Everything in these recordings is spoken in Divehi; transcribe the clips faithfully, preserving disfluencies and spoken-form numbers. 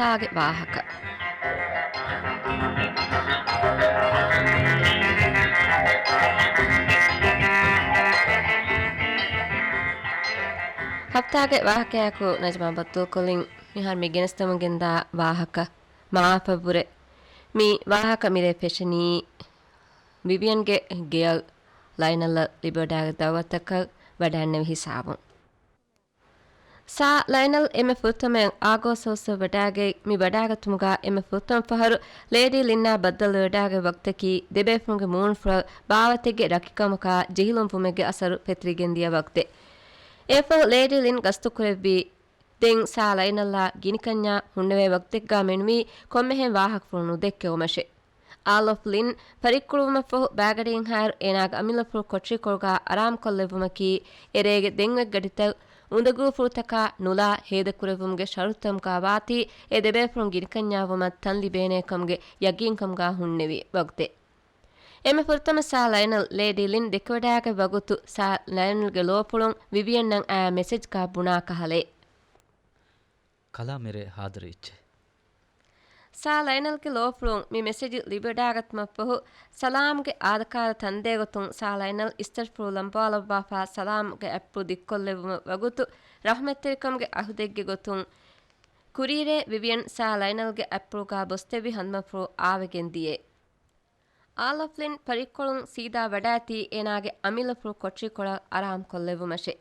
ހަފްތާގެ ވާހަކަ. ހަފްތާގެ ވާހަކަޔާއެކު ނަޖްމާ ބައްދަލުކޮށްލިން މިހާރު މި ގެނެސްދެމުން ގެންދާ ވާހަކަ މާފަށްވުރެ. މި ވާހަކަ މިރޭ ފެށެނީ ވިވިއަންގެ ގެއަށް ލައިނަލްއަށް ލިބިވަޑާގަތް ދައުވަތަކަށް ވަޑައިގެންނެވި ހިސާބުން. ސާ ލައިނަލް އެންމެ ފުރަތަމައަށް އާގޯސް ހައުސްއަށް ވަޑާގަތް މި ވަޑާގަތުމުގަ އެންމެ ފުރަތަމަ ފަހަރު ލޭޑީ ލިންއާ ބައްދަލުވެވަޑާގަތް ވަގުތަކީ ދެބޭފުޅުންގެ މޫނުފުޅަށް ބާވަތެއްގެ ރަކިކަމަކާ ޖެހިލުންވުމެއްގެ އަސަރު ޕެތުރިގެންދިޔަ ވަގުތެއް. އެއަށްފަހު ލޭޑީ ލިން ގަސްތުކުރެއްވީ ދެން ސާ ލައިނަލްއާ ގިނިކަންޏާ ހުންނެވޭ ވަގުތެއްގަ މެނުވީ ކޮންމެހެން ވާހަކަފުޅު ނުދެއްކެވުމަށެ. އާލް އޮފް ލިން ފަރިއްކުޅުވުމަށްފަހު ބާގަޑިއިންހާއިރު އޭނާގެ އަމިއްލަފުޅު ކޮޓަރިކޮޅުގަ އަރާމުކޮށްލެއްވުމަކީ އެރޭގެ ދެން އޮތް ގަޑިތައް އުނދަގޫފުޅުތަކާ ނުލާ ހޭދަކުރެއްވުމުގެ ޝަރުތުތަކުގަ ވާތީ އެ ދެބޭފުޅުން ގިނިކަންޏާވުމަށް ތަން ލިބޭނޭ ކަމުގެ ޔަގީންކަމުގަ ހުންނެވި ވަގުތެއް. އެންމެ ފުރަތަމަ ސާ ލައިނަލް ލޭޑީ ލިން ދެކެވަޑާގަތް ވަގުތު ސާ ލައިނަލްގެ ލޯފުޅުން ވިވިއަންއަށް އައި މެސެޖްގަ ބުނާ ކަހަލަ. ކަލާ މިރޭ ހާދަރު އެއްޗެއް. ސާ ލައިނަލްގެ ލޯފުޅުން މި މެސެޖް ލިބިވަޑާގަތުމަށްފަހު، ސަލާމްގެ އާދަކާދަ ތަންދޭގޮތުން ސާ ލައިނަލް އިސްތަށިފުޅު ލަނބާލައްވާފާ ސަލާމްގެ އަތްޕުޅު ދިއްކޮށްލެއްވުމަށް ވަގުތު، ރަހްމަތްތެރިކަމުގެ އަހުދެއްގެ ގޮތުން ކުރީރޭ ވިވިއަން ސާ ލައިނަލްގެ އަތްޕުޅުގަ ބޮސްދެއްވި ހަނދުމަފުޅު އާވެގެން ދިޔައެ. އާލް އޮފް ލިން ފަރިއްކޮޅުން ސީދާ ވަޑާއެތީ އޭނާގެ އަމިއްލަފުޅު ކޮޓަރިކޮޅަށް އަރާމުކޮށްލެއްވުމަށެ.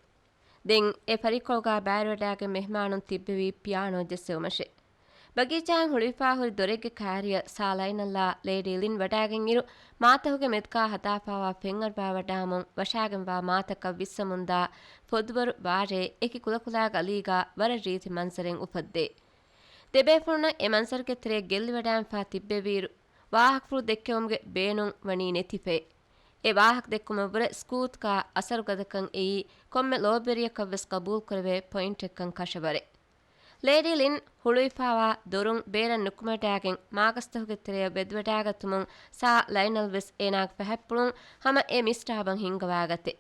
ދެން އެ ފަރިއްކޮޅުގަ ބައިވެރިވަޑާގަތް މެހްމާނުން ތިއްބެވީ ޕިއާނޯ ޖެއްސެވުމަށެ. ބަގީޗާއިން ހުޅުވިފާ ހުރި ދޮރެއްގެ ކާރިއަށް ސާ ލައިނަލްއާ ލޭޑީ ލިން ވަޑާގެން އިރު، މާތަހުގެ މެދުގަ ހަދާފާވާ ފެންއަރުވާވަޑާމުން ވަށާގެންވާ މާތަކަށް ވިއްސަމުންދާ ފޮދުވަރު ބާރޭ އެކި ކުލަކުލާ ގަލީގަ ވަރަށް ރީތި މަންޒަރެއް އުފައްދޭ. ދެބޭފުޅުންނަށް އެ މަންޒަރުގެ ތެރެއަށް ގެއްލިވަޑާންފާ ތިއްބެވިއިރު، ވާހަކަފުޅު ދެއްކެވުމުގެ ބޭނުން ވަނީ ނެތިފައެ. އެ ވާހަކަ ދެއްކުމަށްވުރެ ސްކޫތްގަ އަސަރުގަދަކަން އެއީ ކޮންމެ ލޯބިވެރިޔަކަށްވެސް ގަބޫލުކުރެވޭ ޕޮއިންޓެއްކަން ކަށަވަރެއް. ލޭޑީ ލިން ހުޅުވިފާވާ ދޮރުން ބޭރަށް ނުކުމެވަޑާގެން މާގަސްތަހުގެ ތެރެއަށް ވެދިވަޑާގަތުމުން ސާ ލައިނަލްވެސް އޭނާގެ ފަހަތްޕުޅުން ހަމަ އެ މިސްރާބަށް ހިންގަވާގަތެ.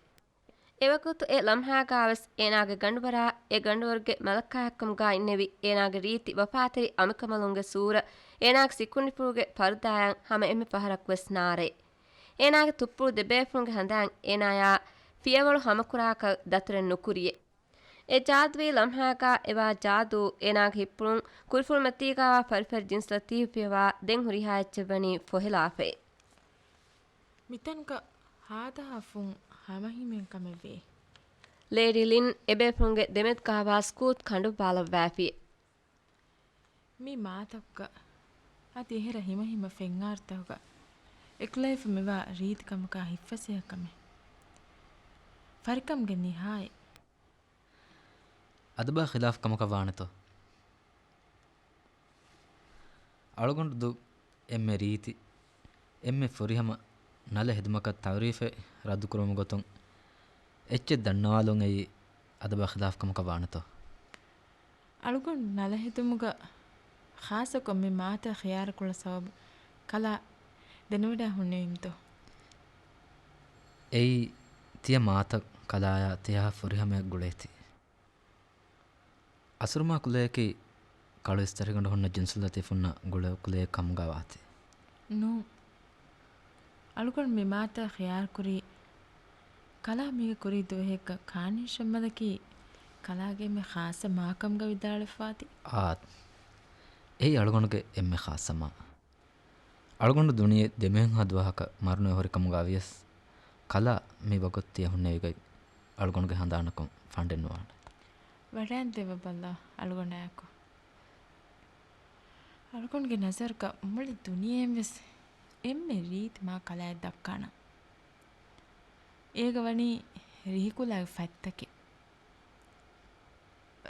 އެވަގުތު އެ ލަމްހާގާވެސް އޭނާގެ ގަނޑުވަރާ އެ ގަނޑުވަރުގެ މަލައްކާއެއްކަމުގާ އިންނެވި އޭނާގެ ރީތި ވަފާތެރި އަނބިކަނބަލުންގެ ސޫރަ އޭނާގެ ސިކުނޑިފުޅުގެ ޕަރުދާއަށް ހަމަ އެންމެ ފަހަރަކުވެސް ނާރޭ. އޭނާގެ ތުއްޕުޅު ދެބޭފުޅުންގެ ހަނދާން އޭނާޔާ ފިޔަވަޅު ހަމަކުރާކަށް ދަތުރެއް ނުކުރިއެ. އެ ޖާދުވީ ލަމްހާގާ އެވާ ޖާދޫ އޭނާގެ ހިތްޕުޅުން ކުރިފުޅުމަތީގާވާ ފަރިފަރި ޖިންސް ލަތީފުވެވާ ދެން ހުރިހާ އެއްޗެއް ވަނީ ފޮހެލާފައެ. މިތަންގަ ހާދަހާ ފުން ހަމަހިމޭން ކަމެއް ވޭ. ލޭޑީ ލިން އެބޭފުޅުންގެ ދެމެދުގާވާ ސްކޫތް ކަނޑުއްވާލައްވާފި. މި މާތަކުގަ އަދި އެހެރަ ހިމަހިމަ ފެންއާރުތަކުގަ އެކުލެވިފަ މިވާ ރީތިކަމަކާ ހިތްފަސޭހަކަމެއް. ފަރިކަމުގެ ނިހާޔަތް. އަދަބާ ޚިލާފް ކަމަކަށް ވާނެތޯ؟ އަޅުގަނޑު ދު އެންމެ ރީތި، އެންމެ ފުރިހަމަ ނަލަ ހެދުމަކަށް ތައުރީފެއް ރައްދުކުރުމުގެ ގޮތުން އެއްޗެއް ދަންނަވާލުން އެއީ އަދަބާ ޚިލާފް ކަމަކަށް ވާނެތޯ؟ އަޅުގަނޑު ނަލަ ހެދުމުގަ ޚާއްޞަކޮށް މި މާތަށް ޚިޔާރުކުޅަ ސަބަބު ކަލާ ދެނެވަޑައި ހުންނެވީމެތޯ؟ އެއީ ތިޔަ މާތައް ކަލާޔާ ތިހާ ފުރިހަމަޔަށް ގުޅޭތީ. އަސުރުމާ ކުލަޔަކީ ކަޅު އިސްތަށިގަނޑު ހުންނަ ޖިންސު ލަތީފުންނަށް ގުޅޭ ކުލައެއް ކަމުގަ ވާތީ. ނޫން. އަޅުގަނޑު މި މާތަށް ޚިޔާރުކުރީ، ކަލާ މީގެ ކުރީ ދުވަހެއްގަ ކާނީ ޝައްމަލަކީ ކަލާގެ އެންމެ ޚާއްޞަ މާކަމުގަ ވިދާޅުވެފާތީ. އާ، އެއީ އަޅުގަނޑުގެ އެންމެ ޚާއްޞަ މާ. އަޅުގަނޑު ދުނިޔެ ދެމެހެންހާ ދުވަހަކަށް މަރުނުވެ ހުރިކަމުގަ ވިޔަސް، ކަލާ މި ވަގުތު ތިޔަ ހުންނެވިގޮތް އަޅުގަނޑުގެ ހަނދާނަކުން ފަނޑެއް ނުވާނެ. ވަޑައިން ދެއްވަބަލަ އަޅުގަނޑާއެކު. އަޅުގަނޑުގެ ނަޒަރުގަ މުޅި ދުނިޔެއިން ވެސް އެންމެ ރީތި މާ ކަލާއެއް ދައްކާނަން. އޭގަ ވަނީ ރިހިކުލާގެ ފަތްތަކެއް.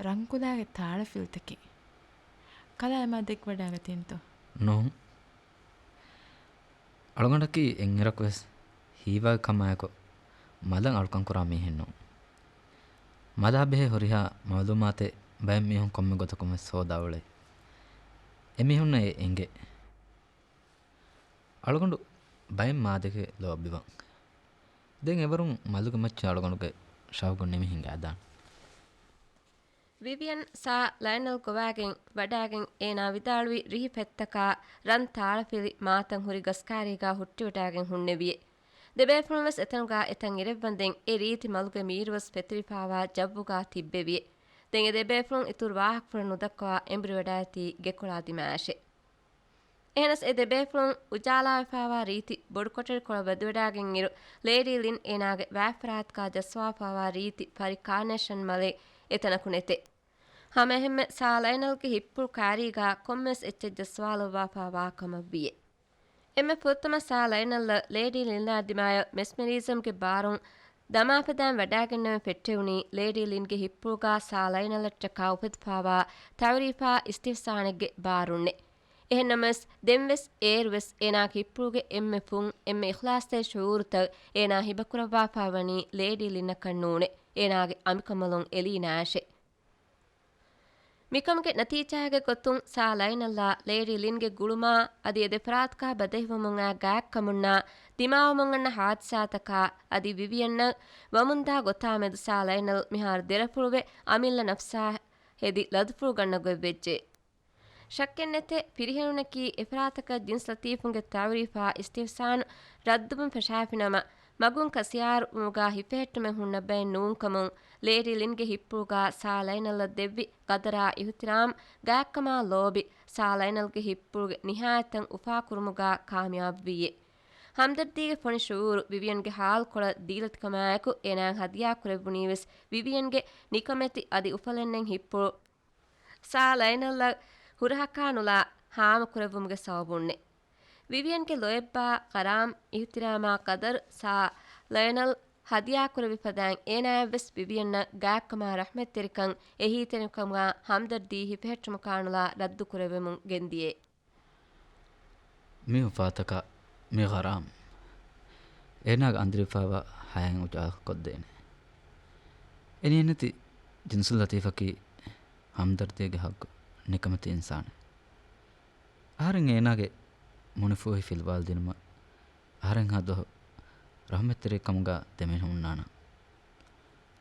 ރަންކުލާގެ ތާޅަފިލްތަކެއް. ކަލާ އެމާ ދެކިވަޑައިގަތީންތޯ؟ ނޫން. އަޅުގަނޑަކީ އެއްއިރަކުވެސް ހީވާގި ކަމާއެކު މަލަށް އަޅުކަން ކުރާ މީހެއް ނޫން. މަލާ ބެހޭ ހުރިހާ މައުލޫމާތެއް ބައެއް މީހުން ކޮންމެ ގޮތަކުން ވެސް ހޯދާ އުޅޭ. އެމީހުންނަށް އެ އެނގޭ. އަޅުގަނޑު ބައެއް މާދެކެ ލޯބިވަން. ދެން އެވަރުން މަލުގެ މައްޗަށް އަޅުގަނޑުގެ ޝައުގު ނިމި ހިނގާދާނެ. ވިވިއަން ސާ ލައިނަލް ގޮވާގެން ވަޑާގެން އޭނާ ވިދާޅުވި ރިހި ފެއްތަކާ ރަން ތާޅަފިލި މާތަން ހުރި ގަސްކާރީގާ ހުއްޓިވަޑާގެން ހުންނެވިއެ. ދެބޭފުޅުންވެސް އެތަނުގާ އެތަން އިރެއްވަންދެން އެ ރީތި މަލުގެ މީރުވެސް ފެތުރިފާވާ ޖައްވުގާ ތިއްބެވިއެ. ދެން އެ ދެބޭފުޅުން އިތުރު ވާހަކަފުޅެއް ނުދައްކަވާ އެނބުރިވަޑާއެތީ ގެކޮޅާ ދިމާއަށެ. އެހެނަސް އެ ދެބޭފުޅުން އުޖާލާވެފާވާ ރީތި ބޮޑުކޮޓަރިކޮޅަށް ވަދެވަޑާގެންއިރު، ލޭޑީ ލިން އޭނާގެ ވާތްފަރާތުގާ ޖައްސަވާފާވާ ރީތި ފަރި ކާނޭޝަން މަލެއް އެތަނަކު ނެތެ. ހަމައެހެންމެ ސާ ލައިނަލްގެ ހިއްޕުޅު ކާރީގާ ކޮންމެވެސް އެއްޗެއް ޖައްސަވާލައްވާފާ ވާކަމަށްވިއެ. އެންމެ ފުރަތަމަ ސާ ލައިނަލްއަށް ލޭޑީ ލިންއާ ދިމާޔަށް މެސްމެރިޒަމްގެ ބާރުން ދަމާފަދައިން ވަޑާގެންނެވެ. ފެއްޓެވުނީ ލޭޑީ ލިންގެ ހިއްޕުޅުގާ ސާ ލައިނަލަށްޓަކާ އުފެދިފާވާ ތައުރީފާ އިސްތިހްސާނެއްގެ ބާރުންނެ. އެހެންނަމަވެސް، ދެންވެސް އޭރުވެސް އޭނާގެ ހިއްޕުޅުގެ އެންމެ ފުން، އެންމެ އިޚްލާޞްތެރި ޝުޢޫރުތައް އޭނާ ހިބަކުރައްވާފާވަނީ ލޭޑީ ލިންއަކަށް ނޫނެ، އޭނާގެ އަނބިކަނބަލުން އެލީނާއަށެ. މިކަމުގެ ނަތީޖާއެއްގެ ގޮތުން ސާ ލައިނަލްއާ ލޭޑީ ލިންގެ ގުޅުމާ އަދި އެ ދެފަރާތުގާ ބަދަހިވުމުން އައި ގާތްކަމުންނާ ދިމާވުމުން އަންނަ ހާދިސާތަކާ އަދި ވިވިއަންއަށް ވަމުންދާ ގޮތާ މެދު ސާ ލައިނަލް މިހާރު ދެރަފުޅުވެ އަމިއްލަ ނަފްސާ ހެދި ލަދުފުޅު ގަންނަ ގޮތްވެއްޖެ. ޝައްކެއްނެތެ، ފިރިހެނުންނަކީ އެފަރާތަކަށް ޖިންސް ލަތީފުންގެ ތައުރީފާ އިސްތިހްސާނު ރައްދުވުން ފަށާފިނަމަ، މަގުން ކަސިޔާރުވުމުގާ ހިފެހެއްޓުމެއް ހުންނަ ބައެއް ނޫންކަމުން، ލޭޑީ ލިންގެ ހިއްޕުޅުގާ ސާ ލައިނަލްއަށް ދެއްވި ގަދަރާ އިހުތިރާމް، ގާތްކަމާ ލޯބި، ސާ ލައިނަލްގެ ހިއްޕުޅުގެ ނިހާޔަތްތައް އުފާކުރުމުގާ ކާމިޔާބުވީއެ. ހަމްދަރްދީގެ ފޮނި ޝުޢޫރު ވިވިއަންގެ ހާލުކޮޅަށް ދީލަތިކަމާއެކު، އޭނާއަށް ހަދިޔާކުރެއްވުނީވެސް ވިވިއަންގެ ނިކަމެތި އަދި އުފަލެންނެތް ހިއްޕުޅު. ސާ ލައިނަލްއަށް ހުރަހަކާ ނުލާ ހާމަކުރެއްވުމުގެ ސަބަބުންނެ. ވިވިއަންގެ ލޯތްބާ، ކަރާމް، އިހުތިރާމާ ޤަދަރު ސާ ލައިނަލް ހަދިޔާކުރެއްވި ފަދައިން އޭނާއަށްވެސް ވިވިއަންއަށް ގާތްކަމާ ރަޙްމަތްތެރިކަން އެހީތެރިކަމާ ހަމްދަރްދީ ހިފެހެއްޓުމަކާ ނުލާ ރައްދުކުރެއްވެމުން ގެންދިޔޭ. މި އުފާތަކަށް މި ޣަރާމް އޭނާގެ އަނދިރިފާވާ ހަޔަތް އުޖާލަކޮށްދޭނެ. އެނިޔަންނެތި ޖިންސުލް ލަތީފަކީ ހަމްދަރްދީގެ ހައްގު ނިކަމެތި އިންސާނެއް. އަހަރެން އޭނާގެ މުނިފޫހި ފިލުވާލަދިނުމަށް އަހަރެންހާ ދުވަހު ރަޙްމަތްތެރިކަމުގާ ދެމިހުންނާނަން.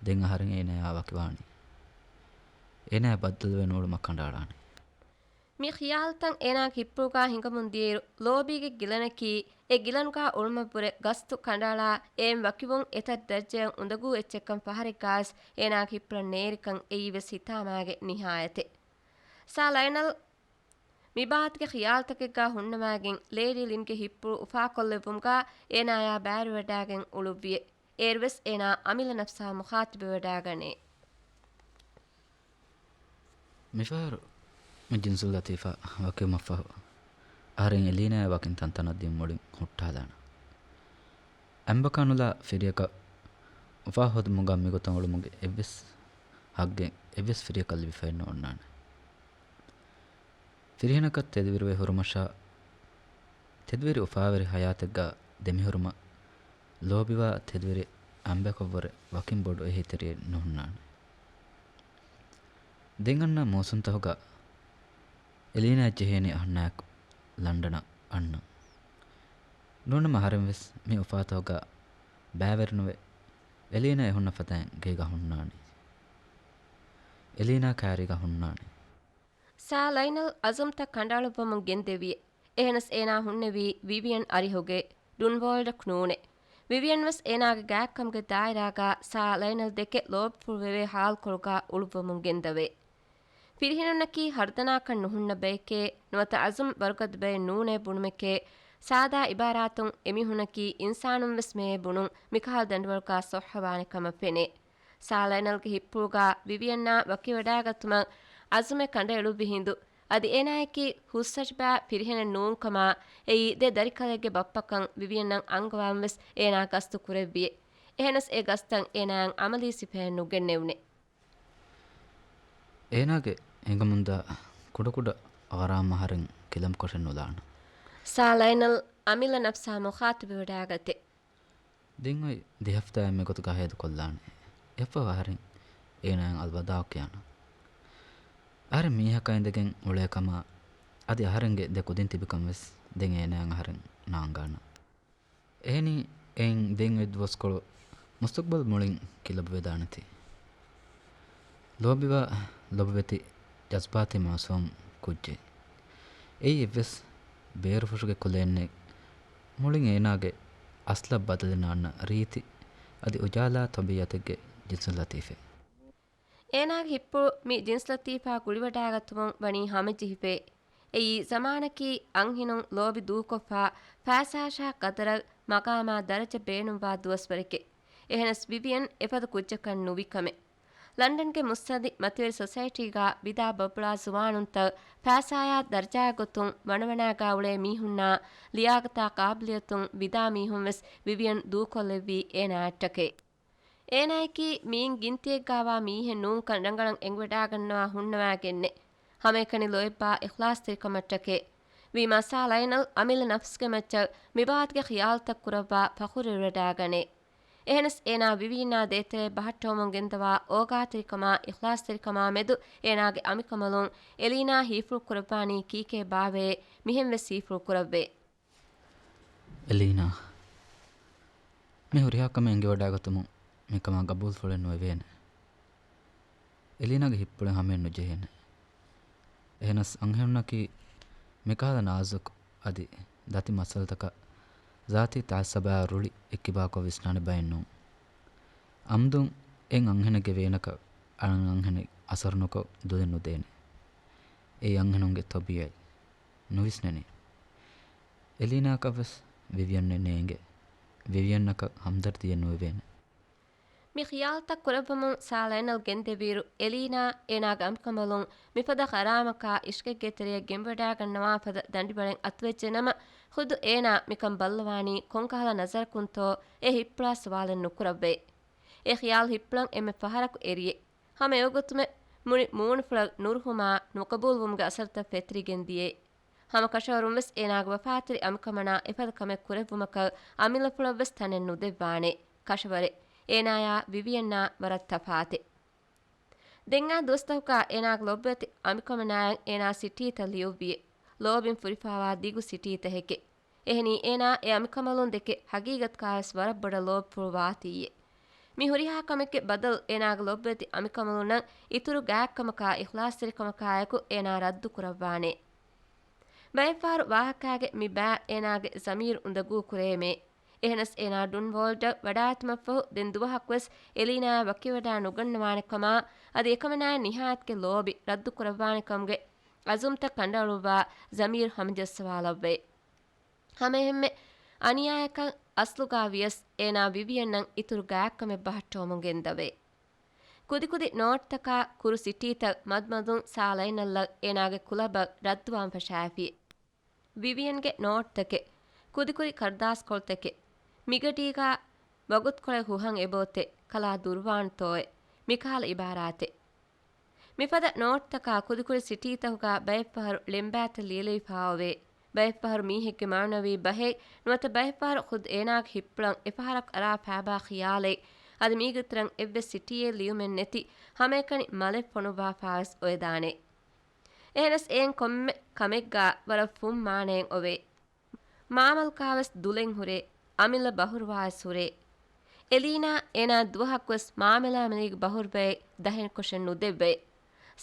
ދެން އަހަރެން އޭނާޔާ ވަކިވާނީ. އޭނާ ބައްދަލުވެ ނޫޅުމަށް ކަނޑައަޅާނީ. މި ޚިޔާލުތައް އޭނާގެ ހިއްޕުޅުގާ ހިނގަމުން ދިޔައިރު، ލޯބީގެ ގިލަނަކީ، އެ ގިލަނުގާ އުޅުމަށްވުރެ ގަސްތު ކަނޑައަޅާ، އެއިން ވަކިވުން އެތައް ދަރަޖައަށް އުނދަގޫ އެއްޗެއްކަން ފަހަރެއްގާވެސް އޭނާގެ ހިއްޕުޅަށް ނޭރިކަން އެއީވެސް ހިތާމައިގެ ނިހާޔަތެއް. ސާ ލައިނަލް މިބާވަތުގެ ޚިޔާލުތަކެއްގާ ހުންނަވައިގެން، ލޭޑީ ލިންގެ ހިއްޕުޅު އުފާކޮށްލެއްވުމުގާ އޭނާޔާ ބައިވެރިވެވަޑައިގެން އުޅުއްވިއެ. އޭރުވެސް އޭނާ އަމިއްލަ ނަފްސާ މުޚާތަބުވެވަޑައިގަނޭ. މިފަހަރު މި ޖިންސުލް ލަތީފާ ވަކިވުމަށްފަހު، އަހަރެން އެލީނާޔާ ވަކިން ތަންތަނަށް ދިޔުން މުޅިން ހުއްޓާލާނަން. އަނބަކާނުލާ ފިރިޔަކަށް އުފާ ހޯދުމުގާ މިގޮތަށް އުޅުމުގެ އެއްވެސް ހައްގެއް އެއްވެސް ފިރިޔަކަށް ލިބިފައެއް ނޯންނާނެ. ފިރިހެނަކަށް ތެދުވެރިވެ ހުރުމަށާ، ތެދުވެރި އުފާވެރި ހަޔާތެއްގާ ދެމިހުރުމަށް ލޯބިވާ ތެދުވެރި އަނބަކަށްވުރެ ވަކިން ބޮޑު އެހީތެރިއެއް ނުހުންނާނެ. ދެން އަންނަ މޫސުންތަހުގަ އެލީނާއަށް ޖެހޭނީ އަހަންނާއެކު ލަންޑަނަށް އަންނަން. ނޫނަމަ އަހަރެން ވެސް މި އުފާތަހުގަ ބައިވެރިނުވެ، އެލީނާ އެ ހުންނަ ފަދައިން ގޭގަ ހުންނާނީ. އެލީނާ ކާރީގަ ހުންނާނީ. ސާ ލައިނަލް އަޒުމްތައް ކަނޑައަޅުއްވަމުން ގެންދެވިއެ. އެހެނަސް އޭނާ ހުންނެވީ ވިވިއަން އަރިހުގެ ޑުންވޯލްޑަކު ނޫނޭ. ވިވިއަން ވެސް އޭނާގެ ގާތްކަމުގެ ދާއިރާގާ ސާ ލައިނަލް ދެކެ ލޯބިފުޅުވެވޭ ހާލުކޮޅުގާ އުޅުއްވަމުން ގެންދަވޭ. ފިރިހެނުންނަކީ ހަރުދަނާކަށް ނުހުންނަ ބައެކޭ، ނުވަތަ އަޒުމް ވަރުގަދަ ބައެއް ނޫނޭ ބުނުމެކޭ، ސާދާ އިބާރާތުން އެމީހުންނަކީ އިންސާނުން ވެސް މެޔޭ ބުނުން މިކަހަލަ ދަނޑުވަޅުގާ ސޮއްހަވާނެ ކަމަށް ފެނޭ. ސާ ލައިނަލްގެ ހިއްޕުޅުގާ ވިވިއަންނާ ވަކިވެވަޑައިގަތުމަށް އަޒުމެ ކަނޑައެޅުއްވި ހިނދު، އަދި އޭނާއަކީ ހުސްއަށްބާ ފިރިހެނެއް ނޫންކަމާ، އެއީ ދެ ދަރިކަލެއްގެ ބައްޕަކަން ވިވިއަންނަށް އަންގަވާން ވެސް އޭނާ ގަސްތު ކުރެއްވިއެ. އެހެނަސް އެ ގަސްތައް އޭނާއަށް އަމަލީ ސިފައެއް ނުގެންނެވުނެ. އޭނާގެ ހިނގަމުންދާ ކުޑަކުޑަ ޣަރާމް އަހަރެން ކިލަނބުކޮށެއް ނުލާނަން. ސާ ލައިނަލް އަމިއްލަ ނަފްސާ މުޚާތަބުވެވަޑައިގަތެ. ދެން އޮތް ދެ ހަފްތާއެއް މިގޮތުގަ ހޭދަކޮށްލާނެ. އެއަށްފަހު އަހަރެން އޭނާއަށް އަލްވަދާޢު ކިޔާނަން. އަހަރެން މީހަކާ އިނދެގެން އުޅޭ ކަމާ، އަދި އަހަރެންގެ ދެ ކުދިން ތިބި ކަން ވެސް ދެން އޭނާއަށް އަހަރެން ނާނގާނަން. އެހެނީ، އެއިން ދެން އޮތް ދުވަސްކޮޅު މުސްތަޤްބަލް މުޅިން ކިލަނބުވެދާނެތީ. ލޯބިވާ ލޮބުވެތި ޖަޒްބާތީ މާސޫމް ކުއްޖެއް. އެއީ އެއްވެސް ބޭރުފުށުގެ ކުލައެއް ނެތް. މުޅިން އޭނާގެ އަސްލަށް ބަދަލެއް ނާންނަ ރީތި އަދި އުޖާލާ ތަބީއަތެއްގެ ޖިންސު ލަތީފެއް. އޭނާގެ ހިއްޕުޅު މި ޖިންސް ލަތީފާ ގުޅިވަޑާގަތުމުން ވަނީ ހަމަޖެހިފައި. އެއީ ޒަމާނަކީ އަންހެނުން ލޯބި ދޫކޮށްފާ، ފައިސާއަށާ ގަދަރަށް، މަގާމާ ދަރަޖަ ބޭނުންވާ ދުވަސްވަރެކޭ. އެހެނަސް ވިވިއަން އެފަދަ ކުއްޖަކަށް ނުވި ކަމެއް. ލަންޑަންގެ މުއްސަނދި މަތިވެރި ސޮސައިޓީގާ ވިދާ ބަބުޅާ ޒުވާނުންތައް ފައިސާޔާ ދަރަޖާ ގޮތުން ވަނަވަނާގާ އުޅޭ މީހުންނާ ލިޔާގަތާ ޤާބިލިއްޔަތުން ވިދާ މީހުން ވެސް ވިވިއަން ދޫކޮށްލެއްވީ އޭނާއަށްޓަކައި. އޭނާއަކީ މީން ގިންތިއެއްގާވާ މީހެއް ނޫންކަން ރަނގަޅަށް އެނގިވަޑާގަންނަވާ ހުންނަވާގެންނެއް. ހަމައެކަނި ލޯތްބާ އިޚްލާޞްތެރިކަމަށްޓަކައި. ވީމާ ސާ ލައިނަލް އަމިއްލަ ނަފްސްގެ މައްޗަށް މިބާވަތުގެ ޚިޔާލުތައް ކުރައްވާ ފަޚުރުވެވަޑާގަނޭ. އެހެނަސް އޭނާ ވިވިއަންނާ ދޭތެރޭ ބަހައްޓަވަމުން ގެންދަވާ އޯގާތެރިކަމާ އިޚްލާޞްތެރިކަމާ މެދު އޭނާގެ އަނބިކަނބަލުން އެލީނާ ހީފުޅު ކުރައްވާނީ ކީކޭ ބާވައޭ މިހެން ވެސް ހީފުޅު ކުރައްވޭ. އެލީނާ، މި ހުރިހާ ކަމެއް އެނގިވަޑާގަތުމުން މިކަމާ ގަބޫލުފުޅެއް ނުވެވޭނެ. އެލީނާގެ ހިއްޕުޅެއް ހަމައެއް ނުޖެހޭނެ. އެހެނަސް އަންހެނުންނަކީ މިކަހަލަ ނާޒުކު އަދި ދަތި މައްސަލަތަކަށް ޒާތީ ތަޢައްސަބާ ރުޅި އެއްކިބާކޮށް ވިސްނާނެ ބައެއް ނޫން. އަމްދުން އެއް އަންހެނެއްގެ ވޭނަކަށް އަން އަންހެނެއް އަސަރު ނުކޮށް ދުލެއް ނުދޭނެ. އެއީ އަންހެނުންގެ ތަބީޢަތް. ނުވިސްނެނީ. އެލީނާއަކަށް ވެސް ވިވިއަންއެއް ނޭނގެ. ވިވިއަންއަކަށް ހަމްދަރްދީއެއް ނުވެވޭނެ. މި ޚިޔާލުތައް ކުރައްވަމުން ސާ ލައިނަލް ގެންދެވިއިރު، އެލީނާ އޭނާގެ އަނބިކަނބަލުން މިފަދަ ކަރާމަކާ އިޝްގެއްގެ ތެރެއަށް ގެންވަޑާގަންނަވާ ފަދަ ދަނޑިވަޅެއް އަތުވެއްޖެނަމަ، ޚުދު އޭނާ މިކަން ބައްލަވާނީ ކޮންކަހަލަ ނަޒަރަކުންތޯ އެ ހިއްޕުޅާ ސުވާލެއް ނުކުރައްވައި. އެ ޚިޔާލު ހިއްޕުޅަން އެންމެ ފަހަރަކު އެރިއެ. ހަމަ އެވަގުތުމެ މުޅި މޫނުފުޅަށް ނުރުހުމާ ނުޤަބޫލުވުމުގެ އަސަރުތައް ފެތުރިގެން ދިޔައި. ހަމަ ކަށަވަރުން ވެސް އޭނާގެ ވަފާތެރި އަނބިކަނބަނާ އެފަދަ ކަމެއް ކުރެއްވުމަކަށް އަމިއްލަފުޅަށް ވެސް ތަނެއް ނުދެއްވާނެ. ކަށަވަރެއް. އޭނާޔާ ވިވިއަންނާ ވަރަށް ތަފާތެއް. ދެން އާ ދުވަސްތަކުގާ އޭނާގެ ލޯބިވެތި އަނބިކަނބަނާއަށް އޭނާ ސިޓީތައް ލިޔުއްވިއެ. ލޯބިން ފުރިފާވާ ދިގު ސިޓީތަކެކެ. އެހެނީ އޭނާ އެ އަނބިކަނބަލުން ދެކެ ހަގީގަތުގާވެސް ވަރަށް ބޮޑަށް ލޯބިފުޅު ވާތީއެ. މި ހުރިހާ ކަމެއްގެ ބަދަލު އޭނާގެ ލޯބިވެތި އަނބިކަނބަލުންނަށް އިތުރު ގާތްކަމަކާ އިޚްލާޞްތެރިކަމަކާއެކު އޭނާ ރައްދު ކުރައްވާނެ. ބައެއްފަހަރު ވާހަކާގެ މި ބައި އޭނާގެ ޒަމީރު އުނދަގޫ ކުރޭމޭ. އެހެނަސް އޭނާ ޑުންވޯލްޑަށް ވަޑާގަތުމަށްފަހު ދެން ދުވަހަކުވެސް އެލީނާއަށް ވަކިވެވަޑާ ނުގަންނަވާނެ ކަމާ، އަދި އެކަމަނާއަށް ނިހާޔަތުގެ ލޯބި ރައްދު ކުރައްވާނެ ކަމުގެ އަޒުމްތައް ކަނޑައަޅުއްވާ ޒަމީރު ހަމަޖައްސަވާލައްވައި. ހަމައެހެންމެ އަނިޔާއަކަށް އަސްލުގާ ވިޔަސް އޭނާ ވިވިއަންނަށް އިތުރު ގާތްކަމެއް ބަހައްޓަވަމުން ގެންދަވޭ. ކުދިކުދި ނޯޓްތަކާ ކުރު ސިޓީތައް މަދުމަދުން ސާ ލައިނަލްއަށް އޭނާގެ ކުލަބަށް ރައްދުވާން ފަށާފި. ވިވިއަންގެ ނޯޓްތަކެއް، ކުދިކުދި ކަރުދާސްކޮޅުތަކެއް، މިގަޑީގާ ވަގުތުކޮޅެއް ހުހަން އެބައޮތޭ، ކަލާ ދުރުވާންތޯއޭ، މިކަހަލަ އިބާރާތެއް. މިފަދަ ނޯޓްތަކާ ކުދިކުދި ސިޓީތަކުގާ ބައެއްފަހަރު ޅެންބާތައް ލިޔެލެވިފާއޮވޭ. ބައެއްފަހަރު މީހެއްގެ މާނަވީ ބަހެއް ނުވަތަ ބައެއްފަހަރު ޚުދު އޭނާގެ ހިއްޕުޅަން އެފަހަރަކު އަރާ ފާބާ ޚިޔާލެއް. އަދި މީގެ ތެރެއަށް އެއްވެސް ސިޓީއެއް ލިޔުމެއް ނެތި ހަމައެކަނި މަލެއް ފޮނުއްވާފާވެސް އޮވެދާނެ. އެހެނަސް އެއިން ކޮންމެ ކަމެއްގާ ވަރަށް ފުން މާނައެއް އޮވޭ. މާމަލްކާވެސް ދުލެއް ހުރޭ، އަމިއްލަ ބަހުރުވާވެސް ހުރޭ. އެލީނާ އޭނާ ދުވަހަކުވެސް މާމަލާމަލީގެ ބަހުރުވައެއް ދަހެއްކޮށެއް ނުދެއްވައި.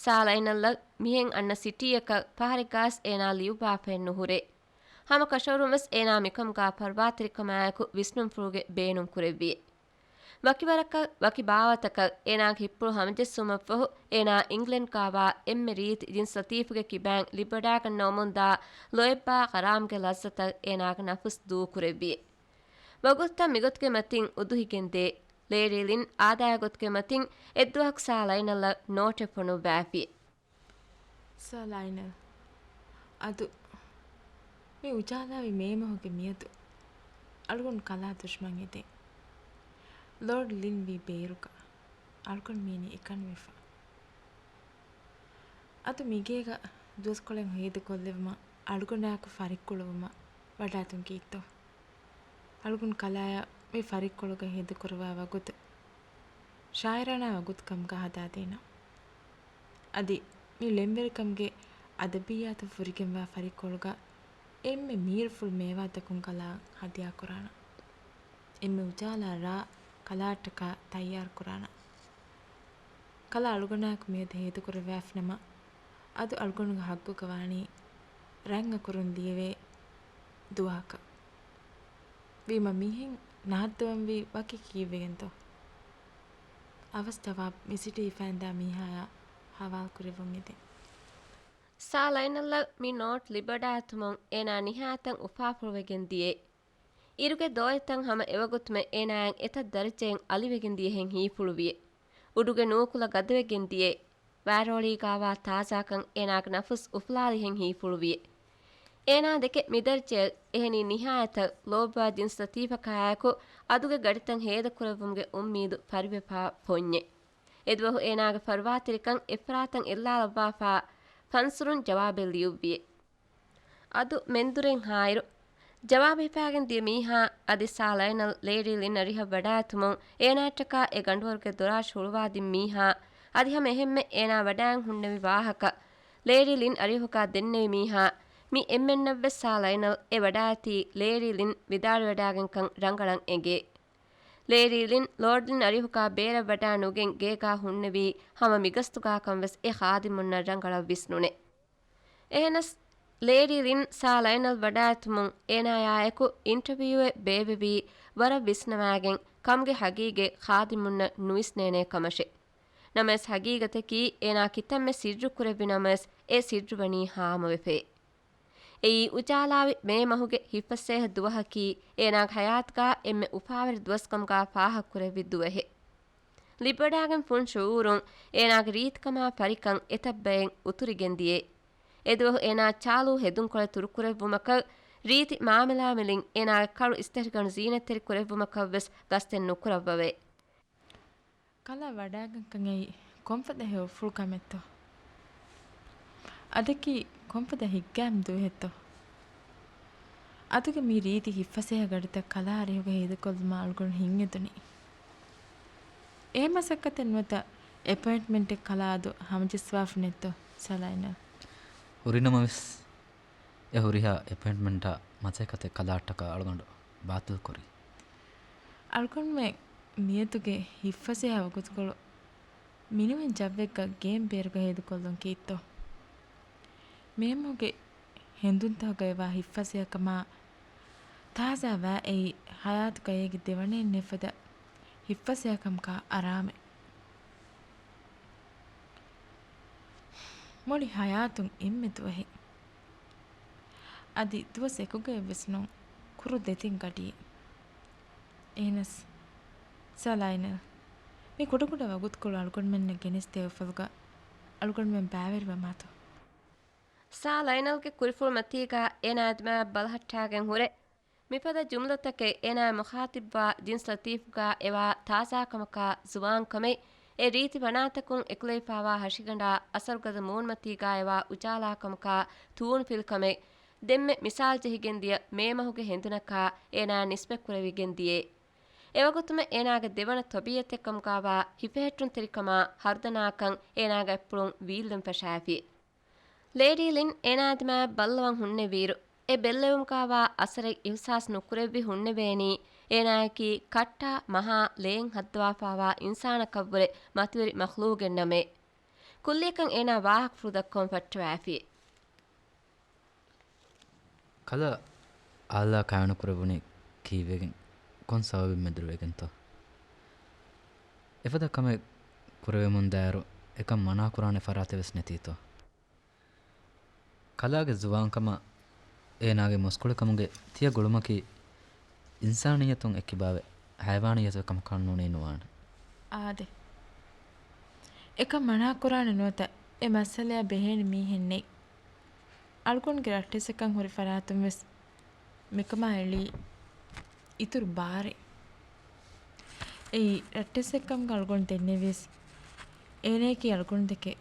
ސާ ލައިނަލްއަށް މިހެން އަންނަ ސިޓީއަކަށް ފަހަރެއްގާސް އޭނާ ލިޔުއްވާފައެއް ނުހުރޭ. ހަމަ ކަށަވަރުންވެސް އޭނާ މިކަމުގާ ފަރުވާތެރިކަމާއެކު ވިސްނުންފުޅުގެ ބޭނުން ކުރެއްވިއެ. ވަކިވަރަކަށް، ވަކި ބާވަތަކަށް އޭނާގެ ހިއްޕުޅު ހަމަޖެއްސުމަށްފަހު، އޭނާ އިންގްލެންޑްގާވާ އެންމެ ރީތި ޖިންސް ލަތީފުގެ ކިބައިން ލިބިވަޑާގަންނަވަމުންދާ ލޯތްބާ ކަރާމްގެ ލައްޒަތަށް އޭނާގެ ނަފުސް ދޫކުރެއްވިއެ. ވަގުތުތައް މިގޮތުގެ މަތިން އުދުހިގެންދޭ. ލޭޑީލިން އާދައިގެ ގޮތުގެ މަތިން އެއްދުވަހަކު ސާ ލައިނަލްއަށް ނޯޓެއް ފޮނުއްވާފި. ސާ ލައިނަލް، އަދު މި އުޖާލާވި މޭމަހުގެ މިއަދު އަޅުގަނޑު ކަލާ ދުޝްމަން އެދެން. ލޯޑް ލިން ވީ ބޭރުގަ އަޅުގަނޑު މީނީ އެކަނިވެފަ. އަދު މިގޭގަ ދުވަސްކޮޅެއް ހޭދަކޮށްލެވުމަށް އަޅުގަނޑާއެކު ފަރިއްކުޅުވުމަށް ވަޑާތުން ކީއްތޯ؟ އަޅުގަނޑު ކަލާޔަށް މި ފަރިއްކޮޅުގަ ހޭދަކުރައްވާ ވަގުތު ޝާއިރާނާ ވަގުތު ކަމުގަ ހަދާދޭނަން. އަދި މި ޅެންވެރިކަމުގެ އަދަބިއްޔާތު ފުރިގެންވާ ފަރިއްކޮޅުގަ އެންމެ މީރުފުޅު މޭވާތަކުން ކަލާ ހަދިޔާކުރާނަން. އެންމެ އުޖާލާ ރާ ކަލާއަށްޓަކާ ތައްޔާރުކުރާނަން. ކަލާ އަޅުގަނޑާއެކު މިއަދު ހޭދަކުރެއްވާފިނަމަ، އަދު އަޅުގަނޑުގެ ހައްގުގަ ވާނީ ރަން އަކުރުން ލިޔެވޭ ދުވަހަކަށް. ވީމަ މިހެން ނަހައްދަވަންވީ ވަކި ކީއްވެގެންތޯ؟ އަވަސް ޖަވާބު މިސިޓީ ހިފައިންދާ މީހާޔާ ހަވާލުކުރެއްވުން އެދެން. ސާ ލައިނަލްއަށް މި ނޯޓް ލިބިވަޑައިގަތުމުން އޭނާ ނިހާތަށް އުފާފުޅުވެގެން ދިޔައީ. އިރުގެ ދޯއިތައް ހަމަ އެވަގުތުމެ އޭނާއަށް އެތައް ދަރަޖައެއް އަލިވެގެން ދިޔަހެން ހީފުޅުވިއެ. އުޑުގެ ނޫކުލަ ގަދަވެގެން ދިޔައެ. ވާރޯޅީގާވާ ތާޒާކަން އޭނާގެ ނަފުސް އުފުލާލިހެން ހީފުޅުވިއެ. އޭނާ ދެކެ މިދަރަޖައަށް އެހެނީ ނިހާޔަތަށް ލޯބިވާ ޖިންސް ލަތީފަކާއެކު އަދުގެ ގަޑިތައް ހޭދަކުރެއްވުމުގެ އުއްމީދު ފަރިވެފާ ފޮންޏެ. އެދުވަހު އޭނާގެ ފަރުވާތެރިކަން އެއްފަރާތަށް އެއްލާލައްވާފާ ފަންސުރުން ޖަވާބެއް ލިޔުއްވިއެ. އަދު މެންދުރެއް ހާއިރު، ޖަވާބު ހިފާގެން ދިޔަ މީހާ އަދި ސާ ލައިނަލް ލޭޑީ ލިން އަރިހަށް ވަޑާއެތުމުން އޭނާއަށްޓަކާ އެ ގަނޑުވަރުގެ ދޮރާށި ހުޅުވާދިން މީހާ އަދި ހަމަ އެހެންމެ އޭނާ ވަޑާއިން ހުންނެވި ވާހަކަ ލޭޑީ ލިން އަރިހަކާ ދެންނެވި މީހާ މި އެންމެންނަށްވެސް ސާ ލައިނަލް އެ ވަޑާއެތީ ލޭޑީ ލިން ވިދާޅުވެވަޑާގެންކަން ރަނގަޅަށް އެނގޭ. ލޭޑީ ލިން ލޯޑް ލިން އަރިހަކާ ބޭރަށް ވަޑާ ނުގެން ގޭގާ ހުންނެވީ ހަމަ މިގަސްތުގާކަން ވެސް އެ ޚާދިމުންނަށް ރަނގަޅަށް ވިސްނުނެ. އެހެނަސް، ލޭޑީ ލިން ސާ ލައިނަލް ވަޑާއެތުމުން އޭނާޔާއެކު އިންޓަވިއުއެއް ބޭއްވެވީ ވަރަށް ވިސްނަވާގެން ކަމުގެ ހަގީގަތް ޚާދިމުންނަށް ނުވިސްނޭނޭ ކަމަށެ. ނަމަވެސް ހަގީގަތަކީ އޭނާ ކިތަންމެ ސިއްރު ކުރެއްވި ނަމަވެސް އެ ސިއްރު ވަނީ ހާމަވެފައި. އެއީ އުޖާލާވި މޭ މަހުގެ ހިތްފަސޭހަ ދުވަހަކީ އޭނާގެ ހަޔާތުގާ އެންމެ އުފާވެރި ދުވަސްކަމުގާ ފާހަގަކުރެއްވި ދުވަހެއް. ލިބިވަޑާގެން ފުން ޝުއޫރުން އޭނާގެ ރީތިކަމާ ފަރިކަން އެތައް ބައެއް އުތުރިގެން ދިޔައެ. އެދުވަހު އޭނާ ޗާލޫ ހެދުންކޮޅެއް ތުރުކުރެއްވުމަކަށް، ރީތި މާމަލާ މިލިން އޭނާގެ ކަޅު އިސްތަށިގަނޑު ޒީނަތްތެރި ކުރެއްވުމަކަށްވެސް ގަސްތެއް ނުކުރައްވަވައެ. ކަލާ ވަޑާގަންކަން އެއީ ކޮންފަދަ ހެޔޮފުޅު ކަމެއްތޯ؟ އަދަކީ ކޮންފަދަ ހިތްގައިމު ދުވަހެއްތޯ؟ އަދުގެ މި ރީތި ހިތްފަސޭހަ ގަޑިތައް ކަލާ އަރިހުގަ ހޭދަކޮށްލުމަށް އަޅުގަނޑު ހިތްއެދުނީ. އެ މަސައްކަތެއް ނުވަތަ އެޕޮއިންޓްމަންޓެއް ކަލާ އަދު ހަމަޖައްސަވާފަ ނެތްތޯ ސާ ލައިނަލް؟ ހުރިނަމަވެސް، އެ ހުރިހާ އެޕޮއިންޓްމަންޓާ މަސައްކަތެއް ކަލާއަށްޓަކާ އަޅުގަނޑު ބާތިލްކުރީ. އަޅުގަނޑުމެން މިއަދުގެ ހިތްފަސޭހަ ވަގުތުކޮޅު މިނިވަން ޖައްވެއްގަ ގޭން ބޭރުގަ ހޭދަކޮށްލަން ކީއްތޯ؟ މޭމަހުގެ ހެނދުންތަކުގައިވާ ހިތްފަސޭހަކަމާ ތާޒާ ވައި ހަޔާތުގައި އޭގެ ދެވަނައެއް ނެތްފަދަ ހިތްފަސޭހަކަމަކާ އަރާމެއް. މުޅި ހަޔާތުން އެންމެ ދުވަހެއް. އަދި ދުވަސް އެކުގައެއްވެސް ނޫން، ކުރު ދެތިން ގަޑިއެއް. އެހެނަސް، ސާ ލައިނަލް، މި ކުޑަކުޑަ ވަގުތުކޮޅު އަޅުގަނޑުމެންނަށް ގެނެސްދޭ އުފަލުގަ އަޅުގަނޑުމެން ބައިވެރިވަމާތޯ؟ ސާ ލައިނަލްގެ ކުރިފުޅުމަތީގަ އޭނާ ދިމާއަށް ބަލަހައްޓާގެން ހުރެ، މިފަދަ ޖުމްލަތަކެއް އޭނާ މުޚާތިބްވާ ޖިންސް ލަތީފުގާ އެވާ ތާޒާކަމަކާ ޒުވާންކަމެއް، އެ ރީތި ވަނާތަކުން އެކުލެވިފާވާ ހަށިގަނޑާ އަސަރުގަދަ މޫނުމަތީގާ އެވާ އުޖާލާކަމަކާ ތޫނުފިލްކަމެއް، ދެންމެ މިސާލް ޖެހިގެން ދިޔަ މޭމަހުގެ ހެނދުނަކާ އޭނާ ނިސްބަތްކުރެވިގެން ދިޔައެ. އެވަގުތުމެ އޭނާގެ ދެވަނަ ތަބީއަތެއްކަމުގާވާ ހިފެހެއްޓުންތެރިކަމާ ހަރުދަނާކަން އޭނާގެ އަތްޕުޅުން ވީއްލަން ފަށާފި. ލޭޑީ ލިން އޭނާ ދިމާއަށް ބައްލަވަން ހުންނެވިއިރު، އެ ބެއްލެވުމުގާވާ އަސަރެއް އިހުސާސް ނުކުރެއްވި ހުންނެވޭނީ، އޭނާއަކީ ކައްޓާ މަހާ ލޭން ހައްދަވާފާވާ އިންސާނަކަށްވުރެ މަތިވެރި މަޚްލޫގެއްނަމޭ. ކުއްލިއަކަށް އޭނާ ވާހަކަފުޅު ދައްކަވަން ފައްޓަވައިފި. ކަލަ އާލާ ކާނުކުރެވުނީ ކީއްވެގެން، ކޮން ސަބަބެއް މެދުވެގެންތޯ؟ އެފަދަ ކަމެއް ކުރެވެމުންދާއިރު އެކަން މަނާކުރާނެ ފަރާތެއް ވެސް ނެތީތޯ؟ ކަލާގެ ޒުވާންކަމާ އޭނާގެ މުސްކުޅިކަމުގެ ތިޔަ ގުޅުމަކީ އިންސާނިއްޔަތުން އެއްކިބާވެ ހައިވާނިއްޔަތުގެ ކަމަކާ ނޫނީ ނުވާނެ. އާދެ. އެކަން މަނާކުރާނެ ނުވަތަ އެ މައްސަލަޔާ ބެހޭނެ މީހެއް ނެތް. އަޅުގަނޑުގެ ރައްޓެއްސެއްކަން ހުރި ފަރާތުން ވެސް މިކަމާ އެޅީ އިތުރު ބާރެއް. އެއީ ރައްޓެއްސެއްކަމުގަ އަޅުގަނޑު ދެންނެވިޔަސް، އޭނަޔަކީ އަޅުގަނޑު ދެކެ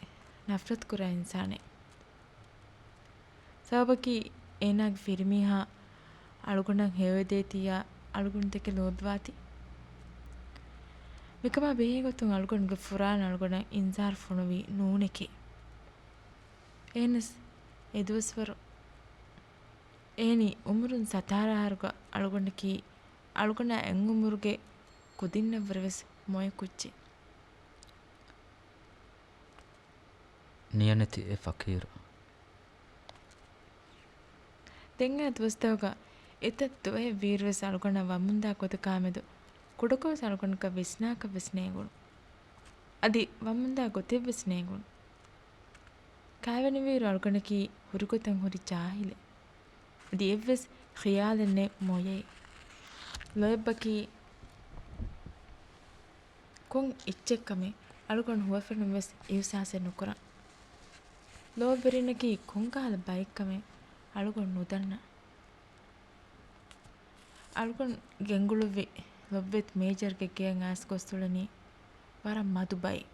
ނަފްރަތު ކުރާ އިންސާނެއް. ސަބަބަކީ އޭނާގެ ފިރިމީހާ އަޅުގަނޑަށް ހެޔޮއެދޭތީއާ އަޅުގަނޑު ދެކެ ލޯބިވާތީ. މިކަމާ ބެހޭގޮތުން އަޅުގަނޑުގެ ފުރާނަ އަޅުގަނޑަށް އިންޒާރު ފޮނުވީ ނޫނެކޭ. އެހެނަސް އެ ދުވަސްވަރު އެހެނީ އުމުރުން ސަތާރަ އަހަރުގަ އަޅުގަނޑަކީ އަޅުގަނޑާ އެއްއުމުރުގެ ކުދިންނަށްވުރެވެސް މޮޔަ ކުއްޖެއް. ނިޔަނެތި އެ ފަޤީރު. ދެން އާ ދުވަސްތަކުގަ އެތައް ދުވަހެއް ވީއިރުވެސް އަޅުގަނޑަށް ވަމުންދާ ގޮތަކާމެދު ކުޑަކޮށްވެސް އަޅުގަނޑަކަށް ވިސްނާކަށްވެސް ނޭނގުނު. އަދި ވަމުންދާ ގޮތެއްވެސް ނޭނގުނު. ކާވެނިވީއިރު އަޅުގަނޑަކީ ހުރިގޮތަށް ހުރި ޖާހިލެއް. އަދި އެއްވެސް ޚިޔާލެއް ނެތް މޮޔައެއް. ލޯތްބަކީ ކޮން އެއްޗެއްކަމެއް އަޅުގަނޑު ހުވަފެނުން ވެސް އިހުސާސެއް ނުކުރަން. ލޯތްބެރިންނަކީ ކޮންކަހަލަ ބައެއްކަމެއް އަޅުގަނޑު ނުދަންނަ. އަޅުގަނޑު ގެންގުޅުއްވި ލޮބުވެތި މޭޖަރުގެ ގެއަށް އައިސް ގޮސް އުޅެނީ ވަރަށް މަދު ބައެއް.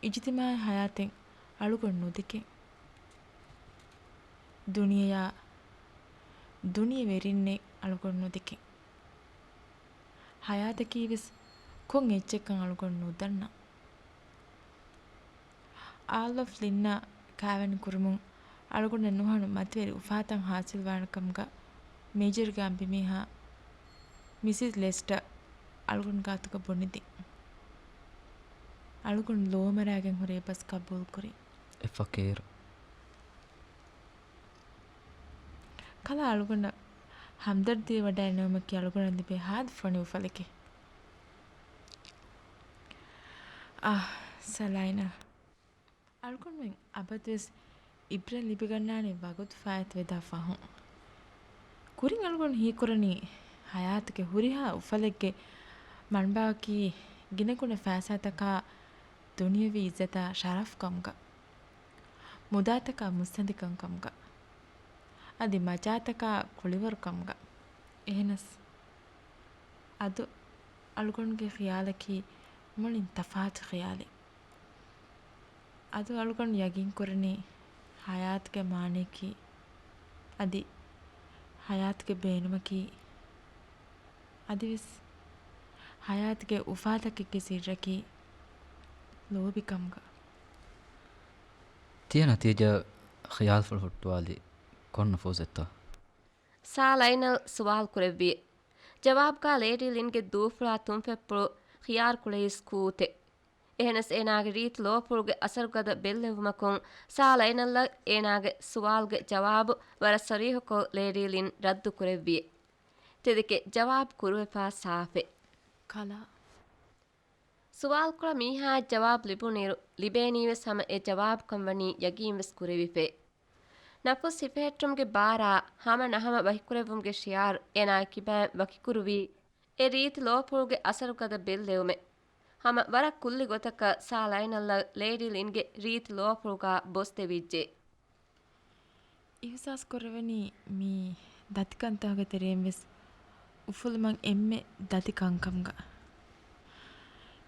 އިޖުތިމާޢީ ހަޔާތެއް އަޅުގަނޑު ނުދެކެން. ދުނިޔެޔާ، ދުނިޔެވެރިންނެއް އަޅުގަނޑު ނުދެކެން. ހަޔާތަކީވެސް ކޮން އެއްޗެއްކަން އަޅުގަނޑު ނުދަންނަ. އާލް އޮފް ލިންނާ ކާވެނި ކުރުމުން އަޅުގަނޑަށް ނުހަނު މަތިވެރި އުފާތައް ހާސިލްވާނެކަމުގަ މޭޖަރުގެ އަނބިމީހާ މިސިސް ލެސްޓަރ އަޅުގަނޑު ގާތުގަ ބުނެދިން. އަޅުގަނޑު ލޯމަރާގެން ހުރޭ ބަސް ޤަބޫލުކުރި. އެ ފަޤީރު. ކަލާ އަޅުގަނޑަށް ހަމްދަރްދީ ވަޑައިނެވުމަކީ އަޅުގަނޑަށް ލިބޭ ހާދަ ފޮނި އުފަލެކޭ. އާ، ސާ ލައިނަލް. އަޅުގަނޑުމެން އަބަދުވެސް އިބްރަތް ލިބިގަންނާނެ ވަގުތު ފާއިތުވެދާ ފަހުން. ކުރިން އަޅުގަނޑު ހީކުރަނީ ހަޔާތުގެ ހުރިހާ އުފަލެއްގެ މަންބައަކީ ގިނަގުނަ ފައިސާތަކާ ދުނިޔަވީ އިއްޒަތާ ޝަރަފް ކަމުގަ، މުދާތަކާ މުއްސަނދިކަން ކަމުގަ، އަދި މަޖާތަކާ ކުޅިވަރު ކަމުގަ. އެހެނަސް އަދު އަޅުގަނޑުގެ ޚިޔާލަކީ މުޅިން ތަފާތު ޚިޔާލެއް. އަދު އަޅުގަނޑު ޔަގީންކުރަނީ ހަޔާތުގެ މާނަޔަކީ، އަދި ހަޔާތުގެ ބޭނުމަކީ، އަދިވެސް ހަޔާތުގެ އުފާތަކެއްގެ ސިއްރަކީ ލޯބިކަމުގަ. ތިޔަ ނަތީޖާ ޚިޔާލުފުޅު ހުއްޓުވާލީ ކޮން ނުފޫޒެއްތޯ؟ ސާ ލައިނަލް ސުވާލު ކުރެއްވި. ޖަވާބުގަ ލޭޑީ ލިންގެ ދޫފުޅާ ތުންފަތްޕުޅު ޚިޔާރު ކުޅެއީ ސްކޫތެއް. އެހެނަސް އޭނާގެ ރީތި ލޯފުޅުގެ އަސަރުގަދަ ބެއްލެވުމަކުން ސާ ލައިނަލްއަށް އޭނާގެ ސުވާލުގެ ޖަވާބު ވަރަށް ސަރީހުކޮށް ލޭޑީ ލިން ރައްދު ކުރެއްވި. ތެދެކެ ޖަވާބު ކުރުވެފާ ސާފެއް. ކަލާ. ސުވާލުކުޅަ މީހާއަށް ޖަވާބު ލިބުނުއިރު، ލިބޭނީވެސް ހަމަ އެ ޖަވާބުކަން ވަނީ ޔަގީންވެސް ކުރެވިފައި. ނަފުސް ހިފެހެއްޓުމުގެ ބާރާ ހަމަ ނަހަމަ ވަކިކުރެއްވުމުގެ ޝިއާރު އޭނާގެ ކިބައިން ވަކިކުރުވީ، އެ ރީތި ލޯފުޅުގެ އަސަރުގަދަ ބެއްލެވުމެއް. ހަމަ ވަރަށް ކުއްލި ގޮތަކަށް ސާ ލައިނަލްއަށް ލޭޑީ ލިންގެ ރީތި ލޯފުޅުގަ ބޮސްދެވިއްޖެ. އިހުސާސް ކުރެވެނީ މީ ދަތިކަންތަކުގެ ތެރެއިން ވެސް އުފުލުމަށް އެންމެ ދަތި ކަންކަމުގަ.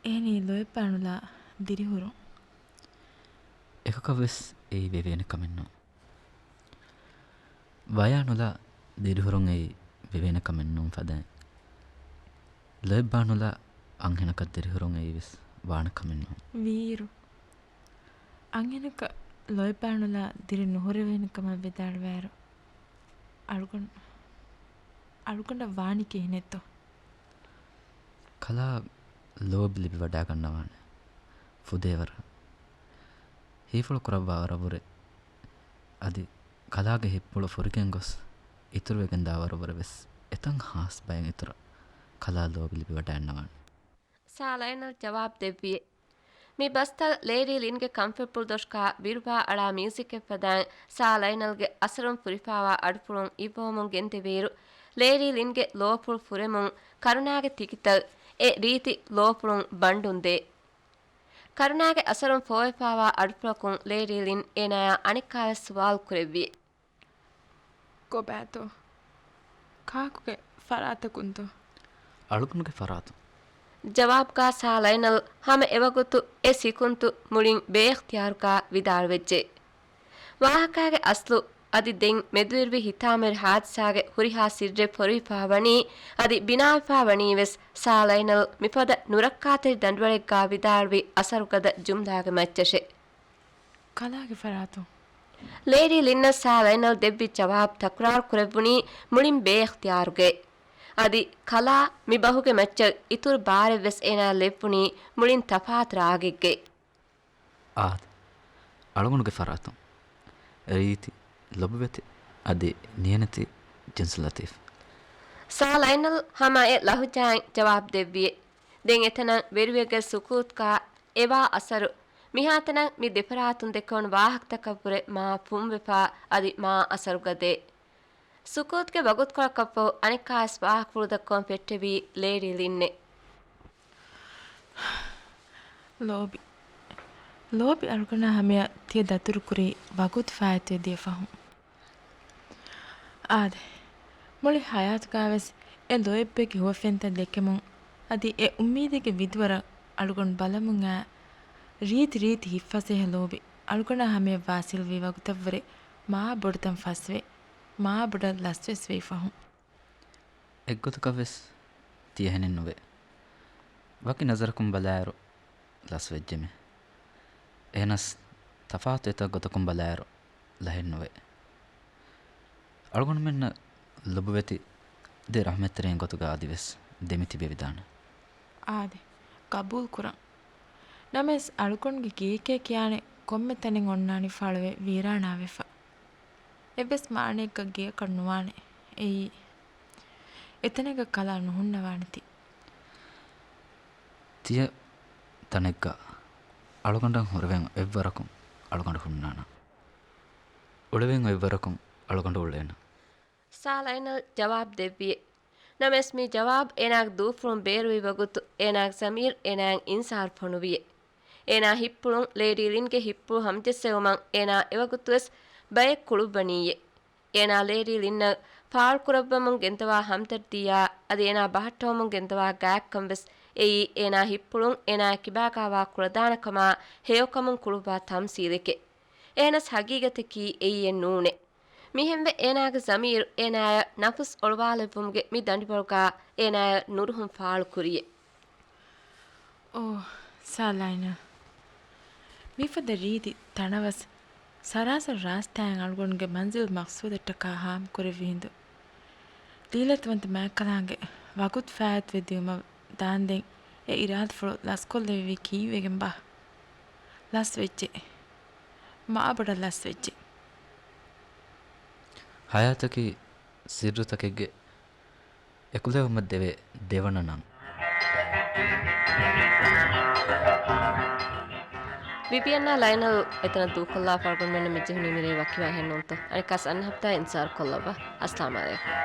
އެހެނީ ލޯތްބާނުލާ ދިރިހުރުން. އެކަކަށް ވެސް އެއީ ވެވޭނެ ކަމެއް ނޫން. ވަޔާނުލާ ދިރިހުރުން އެއީ ވެވޭނެ ކަމެއް ނޫން ފަދައިން. ލޯތްބާނުލާ އަންހެނަކަށް ދިރިހުރުން އެއީ ވެސް ވާނެ ކަމެއް ނޫން. ވީއިރު. އަންހެނަކަށް ލޯތްބާނުލާ ދިރި ނުހުރެވޭނެ ކަމަށް ވިދާޅުވާއިރު، އަޅުގަނޑު، އަޅުގަނޑަށް ވާނީ ކިހިނެއްތޯ؟ ކަލާ ލޯބި ލިބިވަޑާގަންނަވާނެ ފުދޭވަރަށް. ހީފުޅު ކުރައްވާވަރަށްވުރެ. އަދި ކަލާގެ ހިތްޕުޅު ފުރިގެން ގޮސް، އިތުރުވެގެންދާވަރަށްވުރެ ވެސް އެތަން ހާސް ބައެއް އިތުރަށް ކަލާ ލޯބި ލިބިވަޑާގަންނަވާނެ. ސާ ލައިނަލް ޖަވާބު ދެއްވި. މި ބަސްތައް ލޭޑީ ލިންގެ ކަންފަތްޕުޅު ދޮށުގަ ބިރުވާ އަޅާ މިއުޒިކެއް ފަދައިން ސާ ލައިނަލްގެ އަސަރުން ފުރިފާވާ އަޑުފުޅުން އިއްވަވަމުން ގެންދެވިއިރު، ލޭޑީ ލިންގެ ލޯފުޅު ފުރެމުން ކަރުނާގެ ތިކިތައް އެ ރީތި ލޯފުޅުން ބަންޑުން ދޭ. ކަރުނާގެ އަސަރުން ފޯވެފާވާ އަޑުފުޅަކުން ލޭޑީ ލިން އޭނާޔާ އަނެއްކާވެސް ސުވާލު ކުރެއްވި. ކޮބާތޯ؟ ކާކުގެ ފަރާތަކުންތޯ؟ އަޅުގަނޑުގެ ފަރާތުން. ޖަވާބުގަ ސާ ލައިނަލް ހަމަ އެވަގުތު އެ ސިކުންތު މުޅިން ބޭއިޚްތިޔާރުގަ ވިދާޅުވެއްޖެ. ވާހަކާގެ އަސްލު އަދި ދެން މެދުވެރިވި ހިތާމަވެރި ހާދިސާގެ ހުރިހާ ސިއްރެއް ފޮރުވިފާ ވަނީ އަދި ބިނާވެފާ ވަނީ ވެސް ސާ ލައިނަލް މިފަދަ ނުރައްކާތެރި ދަނޑުވަޅެއްގަ ވިދާޅުވި އަސަރުގަދަ ޖުމްލާގެ މައްޗަށެ. ކަލާގެ ފަރާތުން. ލޭޑީ ލިންނަށް ސާ ލައިނަލް ދެއްވި ޖަވާބު ތަކުރާރު ކުރެއްވުނީ މުޅިން ބޭއިޚްތިޔާރުގައި. އަދި ކަލާ މި ބަހުގެ މައްޗަށް އިތުރު ބާރެއް ވެސް އޭނާ ލެއްވުނީ މުޅިން ތަފާތު ރާގެއްގައި. އާދެ. އަޅުގަނޑުގެ ފަރާތުން. ރީތި، ލޮބުވެތި، އަދި ނިޔަނެތި ޖިންސް ލަތީފް. ސާ ލައިނަލް ހަމަ އެ ލަހުޖާއިން ޖަވާބު ދެއްވިއެ. ދެން އެތަނަށް ވެރިވެގެ ސުކޫތުގަ އެވާ އަސަރު މިހާތަނަށް މި ދެފަރާތުން ދެކެވުނު ވާހަކަތަކަށްވުރެ މާ ފުންވެފާ އަދި މާ އަސަރުގަދޭ. ސުކޫތުގެ ވަގުތުކޮޅަކަށްފަހު އަނެއްކާވެސް ވާހަކަފުޅު ދައްކަވަން ފެއްޓެވީ ލޭޑީ ލިންއެއް. ލޯބި. ލޯބި އަޅުގަނޑާ ހަމަޔަށް ތިޔަ ދަތުރުކުރީ ވަގުތު ފާއިތުވެ ދިޔަ ފަހުން. އާދެ، މުޅި ހަޔާތުގަވެސް އެ ލޯތްބެއްގެ ހުވަފެންތައް ދެކެމުން އަދި އެ އުއްމީދެއްގެ ވިދުވަރަށް އަޅުގަނޑު ބަލަމުން އާ ރީތި ރީތި ހިތްފަސޭހަ ލޯބި އަޅުގަނޑާ ހަމަޔަށް ވާސިލްވި ވަގުތަށްވުރެ މާ ބޮޑުތަން ފަސްވެ، މާ ބޮޑަށް ލަސްވެސް ވީ ފަހުން. އެއްގޮތަކަށްވެސް ތިޔަހެނެއްނުވޭ. ވަކި ނަޒަރަކުން ބަލާއިރު ލަސްވެއްޖެމެ. އެހެނަސް ތަފާތު އެތައް ގޮތަކުން ބަލާއިރު ލަހެއްނުވޭ. އަޅުގަނޑުމެންނަށް ލޮބުވެތި ދެ ރަޙްމަތްތެރިން ގޮތުގަ އަދިވެސް ދެމިތިބެވިދާނެ. އާދެ، ގަބޫލުކުރަން. ނަމަވެސް އަޅުގަނޑުގެ ގެޔަކޭ ކިޔާނެ ކޮންމެ ތަނެއް އޮންނާނީ ފާޅުވެ ވީރާނާވެފަ. އެއްވެސް މާނައެއްގަ ގެޔަކަށް ނުވާނެ. އެއީ، އެތަނެއްގަ ކަލާ ނުހުންނަވާނެތީ. ތިޔަ ތަނެއްގަ އަޅުގަނޑަށް ހުރެވެން އެއްވަރަކުން އަޅުގަނޑު ހުންނާނަން. އުޅެވެން އެއްވަރަކުން އަޅުގަނޑު އުޅޭނަން. ސާ ލައިނަލް ޖަވާބު ދެއްވިއެ. ނަމަވެސް މި ޖަވާބު އޭނާގެ ދޫފުޅުން ބޭރުވި ވަގުތު އޭނާގެ ޒަމީރު އޭނާއަށް އިންޒާރު ފޮނުވިއެ. އޭނާ ހިތްޕުޅުން ލޭޑީ ލިންގެ ހިތްޕުޅު ހަމަޖެއްސެވުމަށް އޭނާ އެވަގުތުވެސް ބައެއް ކުޅުއްވަނީއެ. އޭނާ ލޭޑީ ލިންއަށް ފާޅުކުރައްވަމުން ގެންދަވާ ހަމްދަރްދީއާ އަދި އޭނާ ބަހައްޓަވަމުން ގެންދަވާ ގާތްކަންވެސް އެއީ އޭނާ ހިތްޕުޅުން އޭނާ ކިބާގާވާ ކުޅަދާނަކަމާ ހެޔޮކަމުން ކުޅުއްވާ ތަމްސީލެކޭ. އެހެނަސް ހަގީގަތަކީ އެއީއެއް ނޫނޭ. މިހެންވެ އޭނާގެ ޒަމީރު އޭނާއަށް ނަފުސް އޮޅުވާލެއްވުމުގެ މި ދަނޑިވަޅުގާ އޭނާއަށް ނުރުހުން ފާޅުކުރިއެ. އޯ، ސާލާއިނަ. މިފަދަ ރީތި ތަނަވަސް ސަރާސަރު ރާސްތާއިން އަޅުގަނޑުގެ މަންޒިލް މަޤްޞޫދަށްޓަކާ ހާމަކުރެއްވި ހިނދު. ލީލަތުވަންތަ މާތްކަލާނގެ ވަގުތު ފާއިތުވެ ދިޔުމަށް ދާންދެން އެ އިރާދަފުޅު ލަސްކޮށްލެވިވީ ކީއްވެގެންބާ؟ ލަސްވެއްޖެ. މާބޮޑަށް ލަސްވެއްޖެ. ހަޔާތަކީ ސިއްރުތަކެއްގެ އެކުލެވުމަށް ދެވޭ ދެވަނަ ނަން. ވިބިއަންނާ ލައިނަލް އެތަނަށް ދޫކޮށްލާފަ އަޅުގަނޑުމެންނަށް މި ޖެހުނީ މިރޭ ވަކިވާހެއް ނޫންތޯ؟ އަނެއްކާސް އަންނަ ހަފްތާ އިންތިޒާރު ކޮށްލައްވާ. އައްސަލާމު ޢަލައިކުމް.